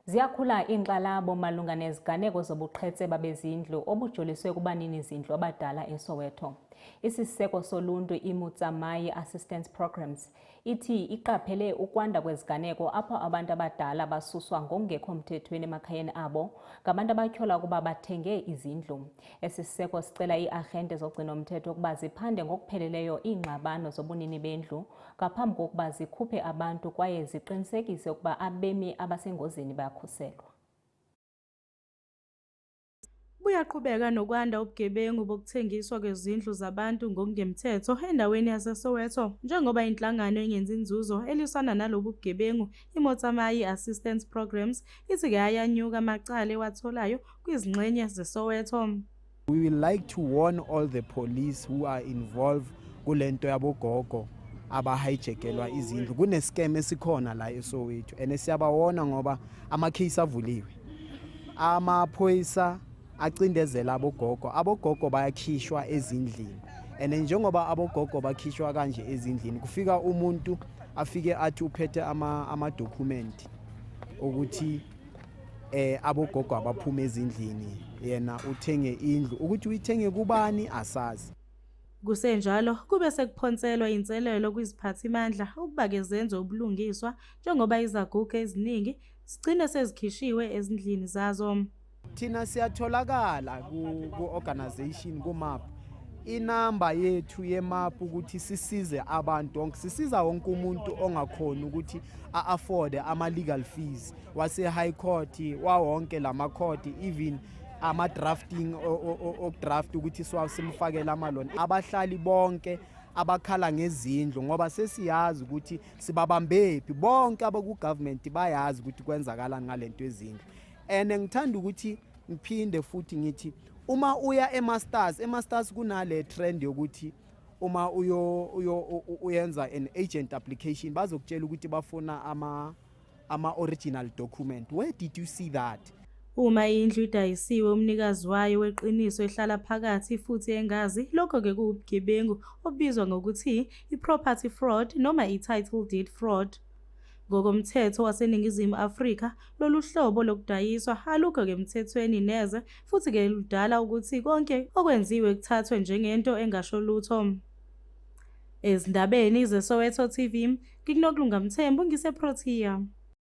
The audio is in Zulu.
Ziyakhula iinkxalabo malunga neziganeko zobuqhetseba bezindlu obujoliswe kubanini-zindlu abadala eSoweto. Isiseko soluntu iMotsamai Assistance Programs ithi iqaphele ukwanda kweziganeko apho abantu abadala basuswa ngokungekho mthethweni emakhayeni abo ngabantu abatyhola ukuba bathenge izindlu. Esi siseko sicela ii-arhente zogcinomthetho ukuba ziphande ngokupheleleyo iingxabano zobunini bendlu ngaphambi kokuba zikhuphe abantu kwaye ziqinisekise ukuba abemi abasengozini bayakhuselwa. Buyaqhubeka nokwanda ubugebengu bokuthengiswa kwezindlu zabantu ngokungemthetho endaweni yaseSoweto njengoba inhlangano engenzi nzuzo elwisana nalobu bugebengu iMotsamai Assistance Programs ithi-ke ayanyuka amacala ewatholayo kwizingxenye zeSoweto. We will like to warn all the police who are involved kulento yabogogo abahijackelwa izindlu. Kune-scam esikhona la eSoweto and siyabawona ngoba ama-case avuliwe. Amaphoyisa acindezela abogogo, abogogo bayakhishwa ezindlini, and njengoba abogogo bakhishwa kanje ezindlini, kufika umuntu afike athi uphethe ama-document ukuthi abogogo abaphuma ezindlini, yena uthenge indlu. Ukuthi uyithenge kubani asazi. Kusenjalo, kube sekuphonselwa inselelo kwiziphathimandla ukuba-ke zenze ubulungiswa njengoba izaguga eziningi zigcine sezikhishiwe ezindlini zazo. Thina siyatholakala ku-organization ku-MAP, inamba yethu ye-MAP, ukuthi sisize abantu wonke. Sisiza wonke umuntu ongakhoni ukuthi a-afford ama-legal fees wase-high court, wawonke lama-court, even ama-drafting okudraft ukuthi simfakele ama-loan. Abahlali bonke abakhala ngezindlu, ngoba sesiyazi ukuthi sibabambephi, bonke abaku-government bayazi ukuthi kwenzakalani ngalento ezindlu. And ngithanda ukuthi ngiphinde futhi ngithi uma uya e-masters, e-masters kunale trend yokuthi uma uyo uyenza an agent application, bazokutshela ukuthi bafuna ama original document. Where did you see that? Uma indlu idayisiwe umnikazi wayo weqiniso ehlala phakathi futhi engazi, lokho-ke kuwubugebengu obubizwa ngokuthi i-property fraud noma i-title deed fraud. Ngokomthetho waseNingizimu Afrika, lolu hlobo lokudayiswa alukho-ke emthethweni neze futhi-ke ludala ukuthi konke okwenziwe kuthathwe njengento engasho lutho. Ezindabeni zeSoweto TV, ngikuNokulunga Mthembu, ngiseProtea.